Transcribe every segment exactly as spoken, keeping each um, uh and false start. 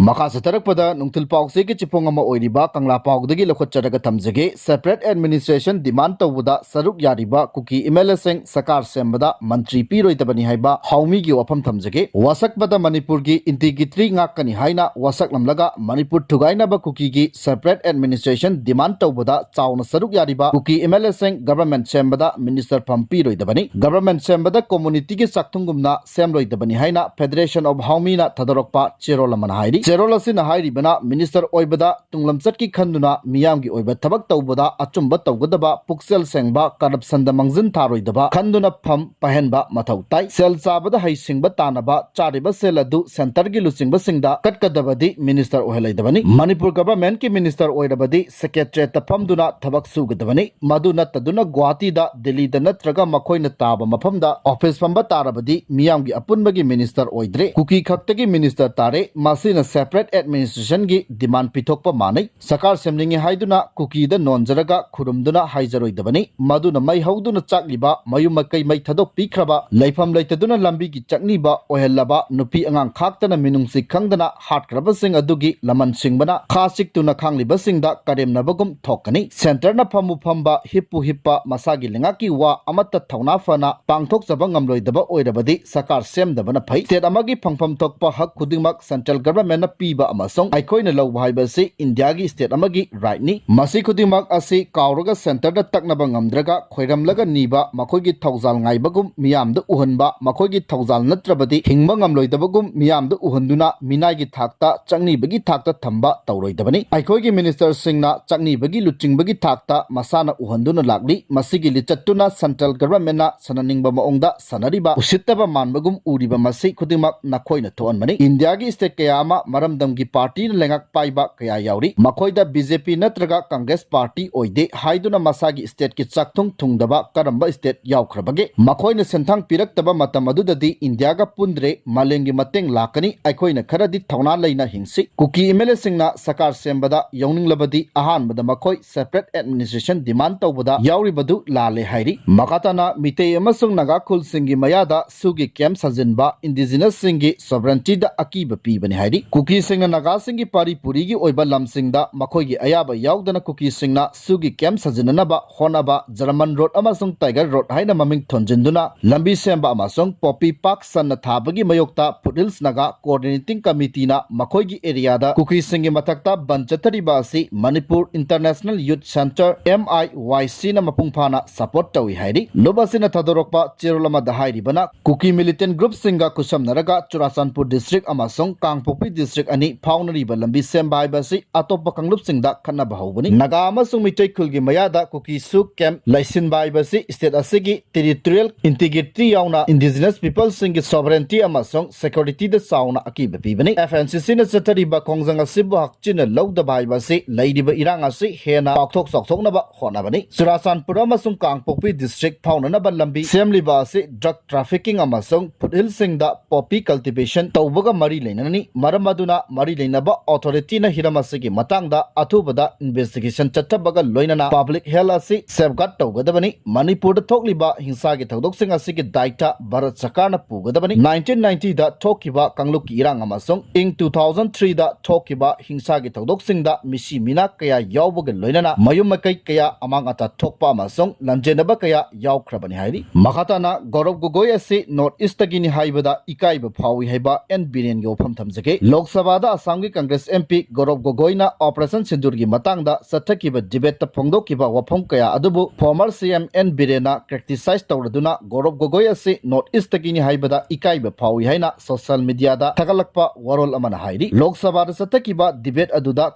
ꯃꯈꯥ ꯆꯠꯊꯔꯛꯄꯗ ꯅꯨꯡꯊꯤꯜ ꯄꯥꯎꯆꯦꯒꯤ ꯆꯤꯐꯣꯡ ꯑꯃ ꯑꯣꯏꯔꯤꯕ ꯀꯪꯂꯥ ꯄꯥꯎꯗꯒꯤ ꯂꯧꯈꯠꯆꯔꯒ ꯊꯝꯖꯒꯦ꯫ Separate administration demand ꯇꯧꯕꯗ ꯁꯔꯨꯛ ꯌꯥꯔꯤꯕ ꯀꯨꯀꯤ MLAꯁꯤꯡ ꯁꯔꯀꯥꯔ ꯁꯦꯝꯕꯗ ꯃꯟꯇ꯭ꯔꯤ ꯄꯤꯔꯣꯏꯗꯕꯅꯤ ꯍꯥꯏꯕ ꯍꯥꯎꯃꯤꯒꯤ ꯋꯥꯐꯝ ꯊꯝꯖꯒꯦ꯫ ꯋꯥꯁꯛꯄꯗ ꯃꯅꯤꯄꯨꯔꯒꯤ integrity ꯉꯥꯛꯀꯅꯤ ꯍꯥꯏꯅ ꯋꯥꯁꯛꯂꯝꯂꯒ ꯃꯅꯤꯄꯨꯔ ꯊꯨꯒꯥꯏꯅꯕ ꯀꯨꯀꯤꯒꯤ separate administration demand ꯇꯧꯕꯗ ꯆꯥꯎꯅ ꯁꯔꯨꯛ ꯌꯥꯔꯤꯕ ꯀꯨꯀꯤ MLAꯁꯤꯡ government ꯁꯦꯝꯕꯗ minister ꯐꯝ ꯄꯤꯔꯣꯏꯗꯕꯅꯤ꯫ Government ꯁꯦꯝꯕꯗ communityꯒꯤ ꯆꯥꯛꯊꯨꯡꯒꯨꯝꯅ ꯁꯦꯝꯂꯣꯏꯗꯕꯅꯤ ꯍꯥꯏꯅ Federation of Haomina ꯊꯥꯗꯣꯔꯛꯄ ꯆꯦꯔꯣꯜ ꯑꯃꯅ ꯍꯥꯏꯔꯤ꯫ ꯆꯦꯔꯣꯜ ꯑꯁꯤꯅ ꯍꯥꯏꯔꯤꯕꯅ minister ꯑꯣꯏꯕꯗ ꯇꯨꯡꯂꯝꯆꯠꯀꯤ ꯈꯟꯗꯨꯅ ꯃꯤꯌꯥꯝꯒꯤ ꯑꯣꯏꯕ ꯊꯕꯛ ꯇꯧꯕꯗ ꯑꯆꯨꯝꯕ ꯇꯧꯒꯗꯕ, ꯄꯨꯛꯆꯦꯜ ꯁꯦꯡꯕ, corruptionꯗ ꯃꯥꯡꯖꯤꯟ ꯊꯥꯔꯣꯏꯗꯕ ꯈꯟꯗꯨꯅ ꯐꯝ ꯄꯥꯏꯍꯟꯕ ꯃꯊꯧ ꯇꯥꯏ꯫ ꯁꯦꯜ ꯆꯥꯕꯗ ꯍꯩꯁꯤꯡꯕ ꯇꯥꯅꯕ ꯆꯥꯔꯤꯕ ꯁꯦꯜ ꯑꯗꯨ centreꯒꯤ ꯂꯨꯆꯤꯡꯕꯁꯤꯡꯗ ꯀꯠꯀꯗꯕꯗꯤ minister ꯑꯣꯏꯍꯜꯂꯣꯏꯗꯕꯅꯤ꯫ ꯃꯅꯤꯄꯨꯔ governmentꯀꯤ minister ꯑꯣꯏꯔꯕꯗꯤ secretariatꯇ ꯐꯝꯗꯨꯅ ꯊꯕꯛ ꯁꯨꯒꯗꯕꯅꯤ꯫ ꯃꯗꯨ ꯅꯠꯇꯗꯨꯅ ꯒꯨꯋꯥꯍꯥꯇꯤꯗ, ꯗꯤꯜꯂꯤꯗ ꯅꯠꯇ꯭ꯔꯒ ꯃꯈꯣꯏꯅ ꯇꯥꯕ ꯃꯐꯝꯗ office ꯐꯝꯕ ꯇꯥꯔꯕꯗꯤ ꯃꯤꯌꯥꯝꯒꯤ ꯑꯄꯨꯟꯕꯒꯤ minister ꯑꯣꯏꯗ꯭ꯔꯦ, ꯀꯨꯀꯤ ꯈꯛꯇꯒꯤ minister ꯇꯥꯔꯦ꯫ ꯃꯁꯤꯅ separate administrationꯒꯤ demand ꯄꯤꯊꯣꯛꯄ ꯃꯥꯟꯅꯩ꯫ ꯁꯔꯀꯥꯔ ꯁꯦꯝꯅꯤꯡꯉꯤ ꯍꯥꯏꯗꯨꯅ ꯀꯨꯀꯤꯗ ꯅꯣꯟꯖꯔꯒ ꯈꯨꯔꯨꯝꯗꯨꯅ ꯍꯥꯏꯖꯔꯣꯏꯗꯕꯅꯤ꯫ ꯃꯗꯨꯅ ꯃꯩ ꯍꯧꯗꯨꯅ ꯆꯥꯛꯂꯤꯕ, ꯃꯌꯨꯝ ꯃꯀꯩ ꯃꯩ ꯊꯥꯗꯣꯛꯄꯤꯈ꯭ꯔꯕ, ꯂꯩꯐꯝ ꯂꯩꯇꯗꯨꯅ ꯂꯝꯕꯤꯒꯤ ꯆꯠꯅꯤꯕ ꯑꯣꯏꯍꯜꯂꯕ, ꯅꯨꯄꯤ ꯑꯉꯥꯡ ꯈꯥꯛꯇꯅ ꯃꯤꯅꯨꯡꯁꯤ ꯈꯪꯗꯅ ꯍꯥꯠꯈ꯭ꯔꯕꯁꯤꯡ ꯑꯗꯨꯒꯤ ꯂꯃꯟ ꯁꯤꯡꯕꯅ ꯈꯥ ꯆꯤꯛꯇꯨꯅ ꯈꯥꯡꯂꯤꯕꯁꯤꯡꯗ ꯀꯔꯦꯝꯅꯕꯒꯨꯝ ꯊꯣꯛꯀꯅꯤ꯫ Centreꯅ ꯐꯝꯃꯨ ꯐꯝꯕ, ꯍꯤꯞꯄꯨ ꯍꯤꯞꯄ, ꯃꯁꯥꯒꯤ ꯂꯩꯉꯥꯛꯀꯤ ꯋꯥ ꯑꯃꯠꯇ ꯊꯧꯅꯥ ꯐꯅ ꯄꯥꯡꯊꯣꯛꯆꯕ ꯉꯝꯂꯣꯏꯗꯕ ꯑꯣꯏꯔꯕꯗꯤ ꯁꯔꯀꯥꯔ ꯁꯦꯝꯗꯕꯅ ꯐꯩ꯫ State ꯑꯃꯒꯤ ꯐꯪꯐꯝ ꯊꯣꯛꯄ ꯍꯛ ꯈꯨꯗꯤꯡꯃꯛ central governmentꯅ ꯄꯤꯕ ꯑꯃꯁꯨꯡ ꯑꯩꯈꯣꯏꯅ ꯂꯧꯕ ꯍꯥꯏꯕꯁꯤ ꯏꯟꯗꯤꯌꯥꯒꯤ state ꯑꯃꯒꯤ rightꯅꯤ꯫ ꯃꯁꯤ ꯈꯨꯗꯤꯡꯃꯛ ꯑꯁꯤ ꯀꯥꯎꯔꯒ centreꯗ ꯇꯛꯅꯕ ꯉꯝꯗ꯭ꯔꯒ ꯈꯣꯏꯔꯝꯂꯒ ꯅꯤꯕ, ꯃꯈꯣꯏꯒꯤ ꯊꯧꯖꯥꯜ ꯉꯥꯏꯕꯒꯨꯝ ꯃꯤꯌꯥꯝꯗ ꯎꯍꯟꯕ, ꯃꯈꯣꯏꯒꯤ ꯊꯧꯖꯥꯜ ꯅꯠꯇ꯭ꯔꯕꯗꯤ ꯍꯤꯡꯕ ꯉꯝꯂꯣꯏꯗꯕꯒꯨꯝ ꯃꯤꯌꯥꯝꯗ ꯎꯍꯟꯗꯨꯅ ꯃꯤꯅꯥꯏꯒꯤ ꯊꯥꯛꯇ, ꯆꯥꯛꯅꯤꯕꯒꯤ ꯊꯥꯛꯇ ꯊꯝꯕ ꯇꯧꯔꯣꯏꯗꯕꯅꯤ꯫ ꯑꯩꯈꯣꯏꯒꯤ ministerꯁꯤꯡꯅ ꯆꯥꯛꯅꯤꯕꯒꯤ, ꯂꯨꯆꯤꯡꯕꯒꯤ ꯊꯥꯛꯇ ꯃꯁꯥꯅ ꯎꯍꯟꯗꯨꯅ ꯂꯥꯛꯂꯤ꯫ ꯃꯁꯤꯒꯤ ꯂꯤꯆꯠꯇꯨꯅ central governmentꯅ ꯁꯥꯟꯅꯅꯤꯡꯕ ꯃꯑꯣꯡꯗ ꯁꯥꯟꯅꯔꯤꯕ, ꯎꯁꯤꯠꯇꯕ ꯃꯥꯟꯕꯒꯨꯝ ꯎꯔꯤꯕ ꯃꯁꯤ ꯈꯨꯗꯤꯡꯃꯛ ꯅꯈꯣꯏꯅ ꯊꯣꯛꯍꯟꯕꯅꯤ꯫ ꯏꯟꯗꯤꯌꯥꯒꯤ state ꯀꯌꯥ ꯑꯃ ꯃꯔꯝꯗꯝꯒꯤ partyꯅ ꯂꯩꯉꯥꯛ ꯄꯥꯏꯕ ꯀꯌꯥ ꯌꯥꯎꯔꯤ꯫ ꯃꯈꯣꯏꯗ BJP ꯅꯠꯇ꯭ꯔꯒ Congress party ꯑꯣꯏꯗꯦ ꯍꯥꯏꯗꯨꯅ ꯃꯁꯥꯒꯤ stateꯀꯤ ꯆꯥꯛꯊꯨꯡ ꯊꯨꯡꯗꯕ ꯀꯔꯝꯕ state ꯌꯥꯎꯈ꯭ꯔꯕꯒꯦ? ꯃꯈꯣꯏꯅ ꯁꯦꯟꯊꯥꯡ ꯄꯤꯔꯛꯇꯕ ꯃꯇꯝ ꯑꯗꯨꯗꯗꯤ ꯏꯟꯗꯤꯌꯥꯒ ꯄꯨꯟꯗ꯭ꯔꯦ, ꯃꯥꯂꯦꯝꯒꯤ ꯃꯇꯦꯡ ꯂꯥꯛꯀꯅꯤ꯫ ꯑꯩꯈꯣꯏꯅ ꯈꯔꯗꯤ ꯊꯧꯅꯥ ꯂꯩꯅ ꯍꯤꯡꯁꯤ꯫ ꯀꯨꯀꯤ MLAꯁꯤꯡꯅ ꯁꯔꯀꯥꯔ ꯁꯦꯝꯕꯗ ꯌꯥꯎꯅꯤꯡꯂꯕꯗꯤ ꯑꯍꯥꯟꯕꯗ ꯃꯈꯣꯏ separate administration demand ꯇꯧꯕꯗ ꯌꯥꯎꯔꯤꯕꯗꯨ ꯂꯥꯜꯂꯦ ꯍꯥꯏꯔꯤ꯫ ꯃꯈꯥ ꯇꯥꯅ ꯃꯤꯇꯩ ꯑꯃꯁꯨꯡ ꯅꯥꯒꯥ ꯈꯨꯜꯁꯤꯡꯒꯤ ꯃꯌꯥꯗ ꯁꯨꯒꯤ camp ꯁꯥꯖꯤꯟꯕ, indigenousꯁꯤꯡꯒꯤ sovereigntyꯗ ꯑꯀꯤꯕ ꯄꯤꯕꯅꯤ ꯍꯥꯏꯔꯤ꯫ ꯀꯨꯀꯤꯁꯤꯡꯅ ꯅꯥꯒꯥꯁꯤꯡꯒꯤ ꯄꯥꯔꯤ ꯄꯨꯔꯤꯒꯤ ꯑꯣꯏꯕ ꯂꯝꯁꯤꯡꯗ ꯃꯈꯣꯏꯒꯤ ꯑꯌꯥꯕ ꯌꯥꯎꯗꯅ ꯀꯨꯀꯤꯁꯤꯡꯅ ꯁꯨꯒꯤ ꯀꯦꯝꯞ ꯁꯥꯖꯤꯟꯅꯅꯕ ꯍꯣꯠꯅꯕ ꯖꯔꯃꯟ ꯔꯣꯗ ꯑꯃꯁꯨꯡ ꯇꯥꯏꯒꯔ ꯔꯣꯗ ꯍꯥꯏꯅ ꯃꯃꯤꯡ ꯊꯣꯟꯖꯤꯟꯗꯨꯅ ꯂꯝꯕꯤ ꯁꯦꯝꯕ ꯑꯃꯁꯨꯡ ꯄꯣꯄꯤ ꯄꯥꯛ ꯁꯟꯅ ꯊꯥꯕꯒꯤ ꯃꯥꯌꯣꯛꯇ ꯐꯨꯠꯍꯤꯜꯁ ꯅꯥꯒꯥ ꯀꯣꯑꯣꯔꯗꯤꯅꯦꯇꯤꯡ ꯀꯃꯤꯇꯤꯅ ꯃꯈꯣꯏꯒꯤ ꯑꯦꯔꯤꯌꯥꯗ ꯀꯨꯀꯤꯁꯤꯡꯒꯤ ꯃꯊꯛꯇ ꯕꯟ ꯆꯠꯊꯔꯤꯕ ꯑꯁꯤ ꯃꯅꯤꯄꯨꯔ ꯏꯟꯇꯔꯅꯦꯁꯅꯦꯜ ꯌꯨꯠ ꯁꯦꯟꯇꯔ, ꯑꯦꯝ ꯑꯥꯏ ꯋꯥꯏ ꯁꯤꯅ ꯃꯄꯨꯡ ꯐꯥꯅ ꯁꯄꯣꯔꯠ ꯇꯧꯏ ꯍꯥꯏꯔꯤ꯫ ꯂꯨꯞ ꯑꯁꯤꯅ ꯊꯥꯗꯣꯔꯛꯄ ꯆꯦꯔꯣꯜ ꯑꯃꯗ ꯍꯥꯏꯔꯤꯕꯅ, ꯀꯨꯀꯤ ꯃꯤꯂꯤꯇꯦꯟ ꯒ꯭ꯔꯨꯞꯁꯤꯡꯒ ꯈꯨꯠꯁꯝꯅꯔꯒ ꯆꯨꯔꯥꯆꯥꯟꯄꯨꯔ ꯗꯤꯁꯇ꯭ꯔꯤꯛ ꯑꯃꯁꯨꯡ ꯀꯥꯡꯄꯣꯛꯄꯤ ꯗꯤꯁꯇ꯭ꯔꯤꯛ ꯑꯅꯤ ꯐꯥꯎꯅꯔꯤꯕ ꯂꯝꯕꯤ ꯁꯦꯝꯕ ꯍꯥꯏꯕ ꯑꯁꯤ ꯑꯇꯣꯞꯄ ꯀꯥꯡꯂꯨꯞꯁꯤꯡꯗ ꯈꯠꯅꯕ ꯍꯧꯕꯅꯤ꯫ ꯅꯥꯒꯥ ꯑꯃꯁꯨꯡ ꯃꯤꯇꯩ ꯈꯨꯜꯒꯤ ꯃꯌꯥꯗ ꯀꯨꯀꯤ ꯁꯨ ꯀꯦꯝꯞ ꯂꯩꯁꯤꯟꯕ ꯍꯥꯏꯕꯁꯤ ꯁ꯭ꯇꯦꯠ ꯑꯁꯤꯒꯤ ꯇꯦꯔꯤꯇꯣꯔꯤꯌꯦꯜ ꯏꯟꯇꯤꯒ꯭ꯔꯤꯇꯤ ꯌꯥꯎꯅ ꯏꯟꯗꯤꯖꯤꯅꯁ ꯄꯤꯄꯜꯁꯤꯡꯒꯤ ꯁꯣꯚꯔꯦꯟꯇꯤ ꯑꯃꯁꯨꯡ ꯁꯦꯀ꯭ꯌꯨꯔꯤꯇꯤꯗ ꯆꯥꯎꯅ ꯑꯀꯤꯕ ꯄꯤꯕꯅꯤ꯫ ꯑꯦꯐ ꯑꯦꯟ ꯁꯤ ꯁꯤꯅ ꯆꯠꯊꯔꯤꯕ ꯈꯣꯡꯖꯪ ꯑꯁꯤꯕꯨ ꯍꯛꯆꯤꯟꯅ ꯂꯧꯗꯕ ꯍꯥꯏꯕ ꯑꯁꯤ ꯂꯩꯔꯤꯕ ꯏꯔꯥꯡ ꯑꯁꯤ ꯍꯦꯟꯅ ꯄꯥꯛꯊꯣꯛ ꯆꯥꯎꯊꯣꯛꯅꯕ ꯍꯣꯠꯅꯕꯅꯤ꯫ ꯆꯨꯔꯥꯆꯥꯟꯄꯨꯔ ꯑꯃꯁꯨꯡ ꯀꯥꯡꯄꯣꯛꯄꯤ ꯗꯤꯁꯇ꯭ꯔꯤꯛ ꯐꯥꯎꯅꯅꯕ ꯂꯝꯕꯤ ꯁꯦꯝꯂꯤꯕ ꯑꯁꯤ ꯗ꯭ꯔꯒ ꯇ꯭ꯔꯥꯐꯤꯀꯤꯡ ꯑꯃꯁꯨꯡ ꯐꯨꯠꯍꯤꯜꯁꯤꯡꯗ ꯄꯣꯄꯤ ꯀꯜꯇꯤꯚꯦꯁꯟ ꯇꯧꯕꯒ ꯃꯔꯤ ꯂꯩꯅꯅꯅꯤ꯫ ꯃꯔꯝ ꯑꯗꯨꯅ ꯃꯔꯤ ꯂꯩꯅꯕ ꯑꯣꯊꯣꯔꯤꯇꯤꯅ ꯍꯤꯔꯝ ꯑꯁꯤꯒꯤ ꯃꯇꯥꯡꯗ ꯑꯊꯨꯕꯗ ꯏꯟꯚꯦꯁꯇꯤꯒꯦꯁꯟ ꯆꯠꯊꯕꯒ ꯂꯣꯏꯅꯅ ꯄꯕ꯭ꯂꯤꯛ ꯍꯦꯜꯊ ꯑꯁꯤ ꯁꯦꯐꯒꯥꯔꯗ ꯇꯧꯒꯗꯕꯅꯤ꯫ ꯃꯅꯤꯄꯨꯔꯗ ꯊꯣꯛꯂꯤꯕ ꯍꯤꯡꯁꯥꯒꯤ ꯊꯧꯗꯣꯛꯁꯤꯡ ꯑꯁꯤꯒꯤ ꯗꯥꯏꯇ ꯚꯥꯔꯠ ꯁꯔꯀꯥꯔꯅ ꯄꯨꯒꯗꯕꯅꯤ꯫ ꯅꯥꯏꯟꯇꯤꯟ ꯅꯥꯏꯟꯇꯤꯗ ꯊꯣꯛꯈꯤꯕ ꯀꯥꯡꯂꯨꯞꯀꯤ ꯏꯔꯥꯡ ꯑꯃꯁꯨꯡ ꯏꯪ ꯇꯨ ꯊꯥꯎꯖꯟ ꯊ꯭ꯔꯤꯗ ꯊꯣꯛꯈꯤꯕ ꯍꯤꯡꯁꯥꯒꯤ ꯊꯧꯗꯣꯛꯁꯤꯡꯗ ꯃꯤꯁꯤ ꯃꯤꯅꯥ ꯀꯌꯥ ꯌꯥꯎꯕꯒ ꯂꯣꯏꯅꯅ ꯃꯌꯨꯝ ꯃꯀꯩ ꯀꯌꯥ ꯑꯃꯥꯡ ꯑꯇꯥ ꯊꯣꯛꯄ ꯑꯃꯁꯨꯡ ꯂꯥꯟꯖꯦꯟꯅꯕ ꯀꯌꯥ ꯌꯥꯎꯈ꯭ꯔꯕꯅꯤ ꯍꯥꯏꯔꯤ꯫ ꯃꯈꯥ ꯇꯥꯅ ꯒꯧꯔꯕ ꯒꯣꯒꯣꯏ ꯑꯁꯤ ꯅꯣꯔꯠ ꯏꯁꯇꯒꯤꯅꯤ ꯍꯥꯏꯕꯗ ꯏꯀꯥꯏꯕ ꯐꯥꯎꯏ ꯍꯥꯏꯕ ꯑꯦꯟ ꯕꯤꯔꯦꯟꯒꯤ ꯋꯥꯐꯝ ꯊꯝꯖꯒꯦ꯫ ꯂꯣꯛ ꯁꯚꯥꯗ ꯑꯁꯥꯝꯒꯤ ꯀꯪꯒ꯭ꯔꯦꯁ ꯑꯦꯝ ꯄꯤ ꯒꯧꯔꯕ ꯒꯣꯒꯣꯏꯅ ꯑꯣꯄꯔꯦꯁꯟ ꯁꯤꯟꯗꯨꯔꯒꯤ ꯃꯇꯥꯡꯗ ꯆꯠꯊꯈꯤꯕ ꯗꯤꯕꯦꯠꯇ ꯐꯣꯡꯗꯣꯛꯈꯤꯕ ꯋꯥꯐꯝ ꯀꯌꯥ ꯑꯗꯨꯕꯨ ꯐꯣꯔꯃꯔ ꯁꯤ ꯑꯦꯝ ꯑꯦꯟ ꯕꯤꯔꯦꯟꯅ ꯀ꯭ꯔꯤꯇꯤꯁꯥꯏꯖ ꯇꯧꯔꯗꯨꯅ ꯒꯧꯔꯕ ꯒꯣꯒꯣꯏ ꯑꯁꯤ ꯅꯣꯔꯠ ꯏꯁꯇꯒꯤꯅꯤ ꯍꯥꯏꯕꯗ ꯏꯀꯥꯏꯕ ꯐꯥꯎꯏ ꯍꯥꯏꯅ ꯁꯣꯁꯤꯌꯦꯜ ꯃꯤꯗꯤꯌꯥꯗ ꯊꯥꯒꯠꯂꯛꯄ ꯋꯥꯔꯣꯜ ꯑꯃꯅ ꯍꯥꯏꯔꯤ꯫ ꯂꯣꯛ ꯁꯚꯥꯗ ꯆꯠꯊꯈꯤꯕ ꯗꯤꯕꯦꯠ ꯑꯗꯨꯗ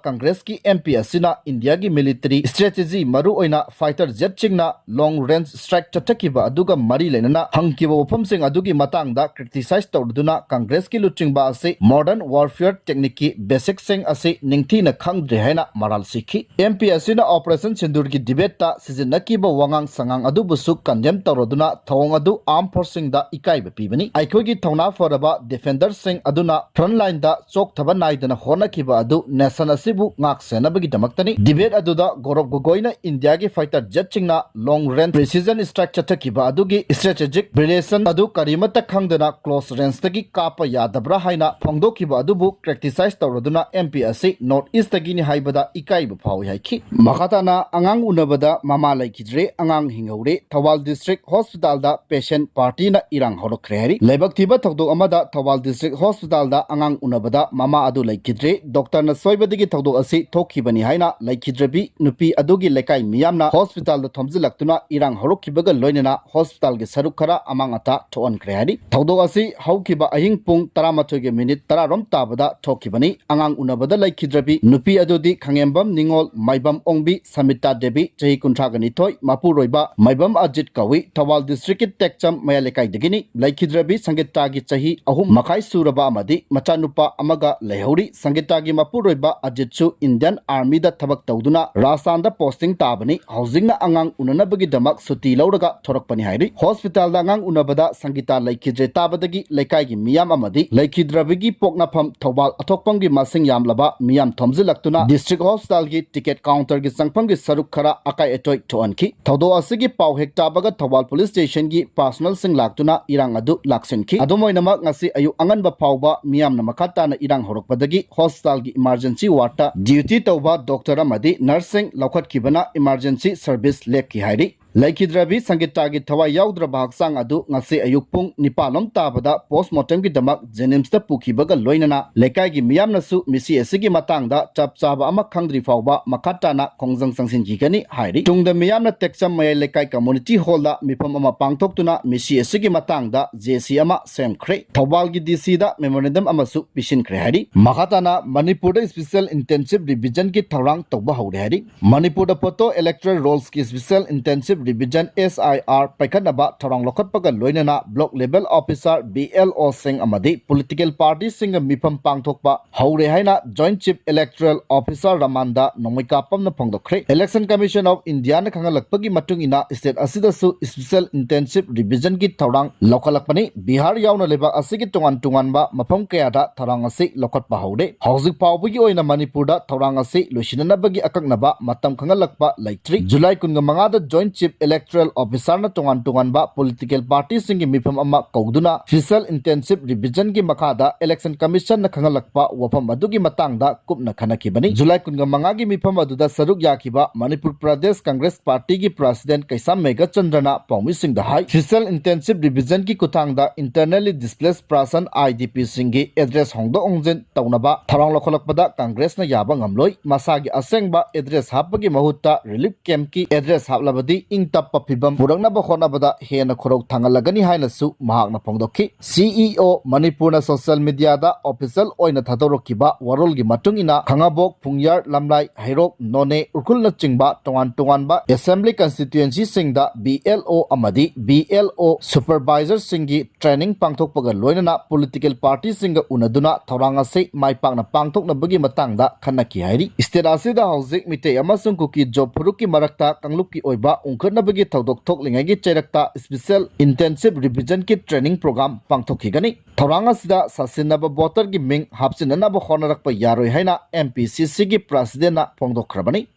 ꯀꯪꯒ꯭ꯔꯦꯁꯀꯤ ꯑꯦꯝ ꯄꯤ ꯑꯁꯤꯅ ꯏꯟꯗꯤꯌꯥꯒꯤ ꯃꯤꯂꯤꯇꯔꯤ ꯁ꯭ꯇ꯭ꯔꯦꯇꯦꯖꯤ, ꯃꯔꯨꯑꯣꯏꯅ ꯐꯥꯏꯇꯔ ꯖꯦꯠꯁꯤꯡꯅ ꯂꯣꯡ ꯔꯦꯟꯖ ꯁ꯭ꯇ꯭ꯔꯥꯏꯛ ꯆꯠꯊꯈꯤꯕ ꯑꯗꯨꯒ ꯃꯔꯤ ꯂꯩꯅꯅ ꯍꯪꯈꯤꯕ ꯋꯥꯐꯝꯁꯤꯡ ꯑꯗꯨꯒꯤ ꯃꯇꯥꯡꯗ ꯀ꯭ꯔꯤꯇꯤꯁꯥꯏꯖ ꯇꯧꯗꯨꯅ ꯀꯪꯒ꯭ꯔꯦꯁꯀꯤ ꯂꯨꯆꯤꯡꯕ ꯑꯁꯤ ꯃꯣꯗꯔꯟ ꯋꯥꯔꯐꯤꯌꯔ ꯇꯦꯛꯅꯤꯛꯀꯤ ꯕꯦꯁꯤꯛꯁꯤꯡ ꯑꯁꯤ ꯅꯤꯡꯊꯤꯅ ꯈꯪꯗ꯭ꯔꯦ ꯍꯥꯏꯅ ꯃꯔꯥꯜ ꯁꯤꯈꯤ꯫ ꯑꯦꯝ ꯄꯤ ꯑꯁꯤꯅ ꯑꯣꯄꯔꯦꯁꯟ ꯁꯤꯟꯗꯨꯔꯒꯤ ꯗꯤꯕꯦꯠꯇ ꯁꯤꯖꯤꯟꯅꯈꯤꯕ ꯋꯥꯉꯥꯡ ꯁꯉꯥꯡ ꯑꯗꯨꯕꯨꯁꯨ ꯀꯟꯗꯦꯝ ꯇꯧꯔꯗꯨꯅ ꯊꯧꯑꯣꯡ ꯑꯗꯨ ꯑꯥꯔꯝ ꯐꯣꯔꯁꯁꯤꯡꯗ ꯏꯀꯥꯏꯕ ꯄꯤꯕꯅꯤ꯫ ꯑꯩꯈꯣꯏꯒꯤ ꯊꯧꯅꯥ ꯐꯔꯕ ꯗꯤꯐꯦꯟꯗꯔꯁꯤꯡ ꯑꯗꯨꯅ ꯐ꯭ꯔꯟꯠ ꯂꯥꯏꯟꯗ ꯆꯣꯛꯊꯕ ꯅꯥꯏꯗꯅ ꯍꯣꯠꯅꯈꯤꯕ ꯑꯗꯨ ꯅꯦꯁꯟ ꯑꯁꯤꯕꯨ ꯉꯥꯛ ꯁꯦꯟꯅꯕꯒꯤꯗꯃꯛꯇꯅꯤ꯫ ꯗꯤꯕꯦꯠ ꯑꯗꯨꯗ ꯒꯧꯔꯕ ꯒꯣꯒꯣꯏꯅ ꯏꯟꯗꯤꯌꯥꯒꯤ ꯐꯥꯏꯇꯔ ꯖꯦꯠꯁꯤꯡꯅ ꯂꯣꯡ ꯔꯦꯟꯖ ꯄ꯭ꯔꯤꯁꯤꯖꯟ ꯁ꯭ꯇ꯭ꯔꯥꯏꯛ ꯆꯠꯊꯈꯤꯕ ꯑꯗꯨꯒꯤ ꯁ꯭ꯇ꯭ꯔꯦꯇꯦꯖꯤꯛ ꯕ꯭ꯔꯤꯂꯦꯁꯟ ꯑꯗꯨ ꯀꯔꯤꯃꯠꯇ ꯈꯪꯗꯅ ꯀ꯭ꯂꯣꯁ ꯔꯦꯟꯖꯇꯒꯤ ꯀꯥꯞꯄ ꯌꯥꯗꯕ꯭ꯔꯥ ꯍꯥꯏꯅ ꯐꯣꯡꯗꯣꯛꯈꯤꯕ ꯑꯗꯨꯕꯨ ꯀ꯭ꯔꯤꯇꯤꯁꯥꯏꯖ ꯇꯧꯔꯗꯨꯅ ꯑꯦꯝ ꯄꯤ ꯑꯁꯤ ꯅꯣꯔꯠ ꯏꯁꯇꯒꯤꯅꯤ ꯍꯥꯏꯕꯗ ꯏꯀꯥꯏꯕ ꯐꯥꯎꯏ ꯍꯥꯏꯈꯤ꯫ ꯃꯈꯥ ꯇꯥꯅ ꯑꯉꯥꯡ ꯎꯅꯕꯗ ꯃꯃꯥ ꯂꯩꯈꯤꯗ꯭ꯔꯦ, ꯑꯉꯥꯡ ꯍꯤꯡꯍꯧꯔꯦ, ꯊꯧꯕꯥꯜ ꯗꯤꯁꯇ꯭ꯔꯤꯛ ꯍꯣꯁꯄꯤꯇꯥꯜꯗ ꯄꯦꯁꯦꯟ ꯄꯥꯔꯇꯤꯅ ꯏꯔꯥꯡ ꯍꯧꯔꯛꯈ꯭ꯔꯦ ꯍꯥꯏꯔꯤ꯫ ꯂꯥꯏꯕꯛ ꯊꯤꯕ ꯊꯧꯗꯣꯛ ꯑꯃꯗ ꯊꯧꯕꯥꯜ ꯗꯤꯁꯇ꯭ꯔꯤꯛ ꯍꯣꯁꯄꯤꯇꯥꯜꯗ ꯑꯉꯥꯡ ꯎꯅꯕꯗ ꯃꯃꯥ ꯑꯗꯨ ꯂꯩꯈꯤꯗ꯭ꯔꯦ, ꯗꯣꯛꯇꯔꯅ ꯁꯣꯏꯕꯗꯒꯤ ꯊꯧꯗꯣꯛ ꯑꯁꯤ ꯊꯣꯛꯈꯤꯕꯅꯤ ꯍꯥꯏꯅ ꯂꯩꯈꯤꯗ꯭ꯔꯕꯤ ꯅꯨꯄꯤ ꯑꯗꯨꯒꯤ ꯂꯩꯀꯥꯏ ꯃꯤꯌꯥꯝꯅ ꯍꯣꯁꯄꯤꯇꯥꯜꯗ ꯊꯣꯝꯖꯤꯜꯂꯛꯇꯨꯅ ꯏꯔꯥꯡ ꯍꯧꯔꯛꯈꯤꯕꯒ ꯂꯣꯏꯅꯅ ꯍꯣꯁꯄꯤꯇꯥꯜꯒꯤ ꯁꯔꯨꯛ ꯈꯔ ꯑꯃꯥꯡ ꯑꯇꯥ ꯊꯣꯛꯍꯟꯈ꯭ꯔꯦ ꯍꯥꯏꯔꯤ꯫ ꯊꯧꯗꯣꯛ ꯑꯁꯤ ꯍꯧꯈꯤꯕ ꯑꯍꯤꯡ ꯄꯨꯡ ꯇꯔꯥꯃꯥꯊꯣꯏꯒ ꯃꯤꯅꯤꯠ ꯇꯔꯥꯔꯣꯝ ꯇꯥꯕꯗ ꯊꯣꯛꯈꯤꯕꯅꯤ꯫ ꯑꯉꯥꯡ ꯎꯅꯕꯗ ꯂꯩꯈꯤꯗ꯭ꯔꯕꯤ ꯅꯨꯄꯤ ꯑꯗꯨꯗꯤ ꯈꯪꯉꯦꯝꯕꯝ ꯅꯤꯉꯣꯜ, ꯃꯥꯏꯕꯝ ꯑꯣꯡꯕꯤ, ꯁꯃꯤꯇꯥ ꯗꯦꯕꯤ, ꯆꯍꯤ ꯀꯨꯟꯊ꯭ꯔꯥꯒ ꯅꯤꯊꯣꯏ, ꯃꯄꯨꯔꯣꯏꯕ ꯃꯥꯏꯕꯝ ꯑꯖꯤꯠ ꯀꯧꯏ, ꯊꯧꯕꯥꯜ ꯗꯤꯁꯇ꯭ꯔꯤꯛꯀꯤ ꯇꯦꯛꯆꯝ ꯃꯌꯥꯏ ꯂꯩꯀꯥꯏꯗꯒꯤꯅꯤ꯫ ꯂꯩꯈꯤꯗ꯭ꯔꯕꯤ ꯁꯪꯒꯤꯇꯥꯒꯤ ꯆꯍꯤ ꯑꯍꯨꯝ ꯃꯈꯥꯏ ꯁꯨꯔꯕ ꯑꯃꯗꯤ ꯃꯆꯥꯅꯨꯄꯥ ꯑꯃꯒ ꯂꯩꯍꯧꯔꯤ꯫ ꯁꯪꯒꯤꯇꯥꯒꯤ ꯃꯄꯨꯔꯣꯏꯕ ꯑꯖꯤꯠꯁꯨ ꯏꯟꯗꯤꯌꯟ ꯑꯥꯔꯃꯤꯗ ꯊꯕꯛ ꯇꯧꯗꯨꯅ ꯔꯥꯖꯁꯊꯥꯟꯗ ꯄꯣꯁꯇꯤꯡ ꯇꯥꯕꯅꯤ꯫ ꯍꯧꯖꯤꯛꯅ ꯑꯉꯥꯡ ꯎꯅꯅꯕꯒꯤꯗꯃꯛ ꯁꯨꯇꯤ ꯂꯧꯔꯒ ꯊꯣꯔꯛꯄꯅꯤ ꯍꯥꯏꯔꯤ꯫ ꯍꯣꯁꯄꯤꯇꯥꯜꯗ ꯑꯉꯥꯡ ꯎꯅꯕꯗ ꯁꯪꯒꯤꯇꯥ ꯂꯩꯈꯤꯗ꯭ꯔꯦ ꯇꯥꯕꯗꯒꯤ ꯂꯩꯀꯥꯏꯒꯤ ꯃꯤꯌꯥꯝ ꯑꯃꯗꯤ ꯂꯩꯈꯤꯗ꯭ꯔꯕꯤꯒꯤ ꯄꯣꯛꯅꯐꯝ ꯊꯧꯕꯥꯜ ꯑꯊꯣꯛꯄꯝꯒꯤ ꯃꯁꯤꯡ ꯌꯥꯝꯂꯕ ꯃꯤꯌꯥꯝ ꯊꯣꯝꯖꯤꯜꯂꯛꯇꯨꯅ ꯗꯤꯁꯇ꯭ꯔꯤꯛ ꯍꯣꯁꯄꯤꯇꯥꯜꯒꯤ ꯇꯤꯀꯦꯠ ꯀꯥꯎꯟꯇꯔꯒꯤ ꯆꯪꯐꯝꯒꯤ ꯁꯔꯨꯛ ꯈꯔ ꯑꯀꯥꯏ ꯑꯇꯣꯏ ꯊꯣꯛꯍꯟꯈꯤ꯫ ꯊꯧꯗꯣꯛ ꯑꯁꯤꯒꯤ ꯄꯥꯎ ꯍꯦꯛ ꯇꯥꯕꯒ ꯊꯧꯕꯥꯜ ꯄꯨꯂꯤꯁ ꯁ꯭ꯇꯦꯁꯟꯒꯤ ꯄꯥꯔꯁꯣꯅꯦꯜꯁꯤꯡ ꯂꯥꯛꯇꯨꯅ ꯏꯔꯥꯡ ꯑꯗꯨ ꯂꯥꯛꯁꯤꯟꯈꯤ꯫ ꯑꯗꯨꯝ ꯑꯣꯏꯅꯃꯛ, ꯉꯁꯤ ꯑꯌꯨꯛ ꯑꯉꯟꯕ ꯐꯥꯎꯕ ꯃꯤꯌꯥꯝꯅ ꯃꯈꯥ ꯇꯥꯅ ꯏꯔꯥꯡ ꯍꯧꯔꯛꯄꯗꯒꯤ ꯍꯣꯁꯄꯤꯇꯥꯜꯒꯤ ꯏꯃꯥꯔꯖꯦꯟꯁꯤ ꯋꯥꯔꯗꯇ ꯗ꯭ꯌꯨꯇꯤ ꯇꯧꯕ ꯗꯣꯛꯇꯔ ꯑꯃꯗꯤ ꯅꯔꯁꯁꯤꯡ ꯂꯧꯈꯠꯈꯤꯕꯅ ꯏꯃꯥꯔꯖꯦꯟꯁꯤ ꯁꯔꯚꯤꯁ ꯂꯦꯞꯈꯤ ꯍꯥꯏꯔꯤ꯫ ꯂꯩꯈꯤꯗ꯭ꯔꯕꯤ ꯁꯪꯒꯤꯇꯥꯒꯤ ꯊꯋꯥꯏ ꯌꯥꯎꯗ꯭ꯔꯕ ꯍꯛꯆꯥꯡ ꯑꯗꯨ ꯉꯁꯤ ꯑꯌꯨꯛ ꯄꯨꯡ ꯅꯤꯄꯥꯟ ꯂꯣꯝ ꯇꯥꯕꯗ ꯄꯣꯁꯃꯣꯔꯇꯦꯝꯒꯤꯗꯃꯛ ꯖꯦꯅꯤꯝꯁꯇ ꯄꯨꯈꯤꯕꯒ ꯂꯣꯏꯅꯅ ꯂꯩꯀꯥꯏꯒꯤ ꯃꯤꯌꯥꯝꯅꯁꯨ ꯃꯤꯁꯤ ꯑꯁꯤꯒꯤ ꯃꯇꯥꯡꯗ ꯆꯞ ꯆꯥꯕ ꯑꯃ ꯈꯪꯗ꯭ꯔꯤ ꯐꯥꯎꯕ ꯃꯈꯥ ꯇꯥꯅ ꯈꯣꯡꯖꯪ ꯆꯪꯁꯤꯟꯈꯤꯒꯅꯤ ꯍꯥꯏꯔꯤ꯫ ꯇꯨꯡꯗ ꯃꯤꯌꯥꯝꯅ ꯇꯦꯛꯆꯝ ꯃꯌꯥꯏ ꯂꯩꯀꯥꯏ ꯀꯝꯃꯨꯅꯤꯇꯤ ꯍꯣꯜꯗ ꯃꯤꯐꯝ ꯑꯃ ꯄꯥꯡꯊꯣꯛꯇꯨꯅ ꯃꯤꯁꯤ ꯑꯁꯤꯒꯤ ꯃꯇꯥꯡꯗ ꯖꯦ ꯁꯤ ꯑꯃ ꯁꯦꯝꯈ꯭ꯔꯦ꯫ ꯊꯧꯕꯥꯜꯒꯤ ꯗꯤ ꯁꯤꯗ ꯃꯦꯃꯣꯔꯦꯟꯗꯝ ꯑꯃꯁꯨ ꯄꯤꯁꯤꯟꯈ꯭ꯔꯦ ꯍꯥꯏꯔꯤ꯫ ꯃꯈꯥ ꯇꯥꯅ ꯃꯅꯤꯄꯨꯔꯗ ꯁ꯭ꯄꯦꯁꯦꯜ ꯏꯟꯇꯦꯟꯁꯤꯚ ꯔꯤꯚꯤꯖꯟꯒꯤ ꯊꯧꯔꯥꯡ ꯇꯧꯕ ꯍꯧꯔꯦ ꯍꯥꯏꯔꯤ꯫ ꯃꯅꯤꯄꯨꯔꯗ ꯐꯣꯇꯣ ꯏꯂꯦꯛꯇꯣꯔꯦꯜ ꯔꯣꯜꯁꯀꯤ special intensive revision, S I R, ꯄꯥꯏꯈꯠꯅꯕ ꯊꯧꯔꯥꯡ ꯂꯧꯈꯠꯄꯒ ꯂꯣꯏꯅꯅ block level officer, B L ꯑꯣꯁꯤꯡ ꯑꯃꯗꯤ ꯄꯣꯂꯤꯇꯤꯀꯦꯜ ꯄꯥꯔꯇꯤꯁꯤꯡꯒ ꯃꯤꯐꯝ ꯄꯥꯡꯊꯣꯛꯄ ꯍꯧꯔꯦ ꯍꯥꯏꯅ ꯖꯣꯏꯟꯠ ꯆꯤꯐ ꯏꯂꯦꯛꯇꯣꯔꯦꯜ ꯑꯣꯐꯤꯁꯥꯔ ꯔꯃꯥꯟꯗ ꯅꯣꯡꯃꯩꯀꯥꯞꯄꯝꯅ ꯐꯣꯡꯗꯣꯛꯈ꯭ꯔꯦ꯫ ꯏꯂꯦꯛꯁꯟ ꯀꯃꯤꯁꯟ ꯑꯣꯐ ꯏꯟꯗꯤꯌꯥꯅ ꯈꯪꯍꯜꯂꯛꯄꯒꯤ ꯃꯇꯨꯡ ꯏꯟꯅ ꯁ꯭ꯇꯦꯠ ꯑꯁꯤꯗꯁꯨ ꯁ꯭ꯄꯦꯁꯦꯜ ꯏꯟꯇꯦꯟꯁꯤꯚ ꯔꯤꯚꯤꯖꯟꯒꯤ ꯊꯧꯔꯥꯡ ꯂꯧꯈꯠꯂꯛꯄꯅꯤ꯫ ꯕꯤꯍꯥꯔ ꯌꯥꯎꯅ ꯂꯩꯕꯥꯛ ꯑꯁꯤꯒꯤ ꯇꯣꯉꯥꯟ ꯇꯣꯉꯥꯟꯕ ꯃꯐꯝ ꯀꯌꯥꯗ ꯊꯧꯔꯥꯡ ꯑꯁꯤ ꯂꯧꯈꯠꯄ ꯍꯧꯔꯦ꯫ ꯍꯧꯖꯤꯛ ꯐꯥꯎꯕꯒꯤ ꯑꯣꯏꯅ ꯃꯅꯤꯄꯨꯔꯗ ꯊꯧꯔꯥꯡ ꯑꯁꯤ ꯂꯣꯏꯁꯤꯟꯅꯅꯕꯒꯤ ꯑꯀꯛꯅꯕ ꯃꯇꯝ ꯈꯪꯍꯜꯂꯛꯄ ꯂꯩꯇ꯭ꯔꯤ꯫ ꯖꯨꯂꯥꯏ ꯀꯨꯟꯃꯉꯥꯗ ꯖꯣꯏꯟꯠ ꯆꯤꯐ Electoral Officerꯅ ꯇꯣꯉꯥꯟ ꯇꯣꯉꯥꯟꯕ political partyꯁꯤꯡꯒꯤ ꯃꯤꯐꯝ ꯑꯃ ꯀꯧꯗꯨꯅ Special Intensive Revisionꯒꯤ ꯃꯈꯥꯗ Election Commissionꯅ ꯈꯪꯍꯜꯂꯛꯄ ꯋꯥꯐꯝ ꯑꯗꯨꯒꯤ ꯃꯇꯥꯡꯗ ꯀꯨꯞꯅ ꯈꯟꯅꯈꯤꯕꯅꯤ꯫ ꯖꯨꯂꯥꯏ ꯀꯨꯟꯃꯉꯥꯒꯤ ꯃꯤꯐꯝ ꯑꯗꯨꯗ ꯁꯔꯨꯛ ꯌꯥꯈꯤꯕ ꯃꯅꯤꯄꯨꯔ ꯄ꯭ꯔꯗꯦꯁ ꯀꯪꯒ꯭ꯔꯦꯁ ꯄꯥꯔꯇꯤꯒꯤ President ꯀꯩꯁꯥꯝ ꯃꯦꯘꯆꯟꯗ꯭ꯔꯅ ꯄꯥꯎꯃꯤꯁꯤꯡꯗ ꯍꯥꯏ, Special Intensive Revisionꯒꯤ ꯈꯨꯠꯊꯥꯡꯗ Internally Displaced Person, IDPꯁꯤꯡꯒꯤ address ꯍꯣꯡꯗꯣꯛ ꯍꯣꯡꯖꯤꯟ ꯇꯧꯅꯕ ꯊꯧꯔꯥꯡ ꯂꯧꯈꯠꯂꯛꯄꯗ ꯀꯪꯒ꯭ꯔꯦꯁꯅ ꯌꯥꯕ ꯉꯝꯂꯣꯏ꯫ ꯃꯁꯥꯒꯤ ꯑꯁꯦꯡꯕ address ꯍꯥꯞꯄꯒꯤ ꯃꯍꯨꯠꯇ relief campꯀꯤ address ꯍꯥꯞꯂꯕꯗꯤ ꯏꯪ ꯇꯞꯄ ꯐꯤꯕꯝ ꯄꯨꯔꯛꯅꯕ ꯍꯣꯠꯅꯕꯗ ꯍꯦꯟꯅ ꯈꯨꯔꯧ ꯊꯥꯡꯍꯜꯂꯒꯅꯤ ꯍꯥꯏꯅꯁꯨ ꯃꯍꯥꯛꯅ ꯐꯣꯡꯗꯣꯛꯈꯤ꯫ CEO ꯃꯅꯤꯄꯨꯔꯅ social mediaꯗ official ꯑꯣꯏꯅ ꯊꯥꯗꯣꯔꯛꯈꯤꯕ ꯋꯥꯔꯣꯜꯒꯤ ꯃꯇꯨꯡ ꯏꯟꯅ ꯈꯥꯉꯕꯣꯛ, ꯐꯨꯡꯌꯥꯔ, ꯂꯝꯂꯥꯏ, ꯍꯩꯔꯣꯛ, ꯅꯣꯅꯦ, ꯎꯈ꯭ꯔꯨꯜꯅꯆꯤꯡꯕ ꯇꯣꯉꯥꯟ ꯇꯣꯉꯥꯟꯕ assembly constituencyꯁꯤꯡꯗ BLO ꯑꯃꯗꯤ BLO supervisorꯁꯤꯡꯒꯤ training ꯄꯥꯡꯊꯣꯛꯄꯒ ꯂꯣꯏꯅꯅ political partyꯁꯤꯡꯒ ꯎꯅꯗꯨꯅ ꯊꯧꯔꯥꯡ ꯑꯁꯤ ꯃꯥꯏ ꯄꯥꯛꯅ ꯄꯥꯡꯊꯣꯛꯅꯕꯒꯤ ꯃꯇꯥꯡꯗ ꯈꯟꯅꯈꯤ ꯍꯥꯏꯔꯤ꯫ State ꯑꯁꯤꯗ ꯍꯧꯖꯤꯛ ꯃꯤꯇꯩ ꯑꯃꯁꯨꯡ ꯀꯨꯀꯤ ꯖꯣꯕ ꯐꯨꯔꯨꯞꯀꯤ ꯃꯔꯛꯇ ꯀꯥꯡꯂꯨꯞꯀꯤ ꯑꯣꯏꯕ ꯎꯪꯈꯠꯅꯕꯒꯤ ꯊꯧꯗꯣꯛ ꯊꯣꯛꯂꯤꯉꯩꯒꯤ ꯆꯩꯔꯛꯇ Special Intensive Revisionꯒꯤ training program ꯄꯥꯡꯊꯣꯛꯈꯤꯒꯅꯤ꯫ ꯊꯧꯔꯥꯡ ꯑꯁꯤꯗ ꯁꯥꯁꯤꯟꯅꯕ voterꯒꯤ ꯃꯤꯡ ꯍꯥꯞꯆꯤꯟꯅꯅꯕ ꯍꯣꯠꯅꯔꯛꯄ ꯌꯥꯔꯣꯏ ꯍꯥꯏꯅ MPCCꯒꯤ Presidentꯅ ꯐꯣꯡꯗꯣꯛꯈ꯭ꯔꯕꯅꯤ꯫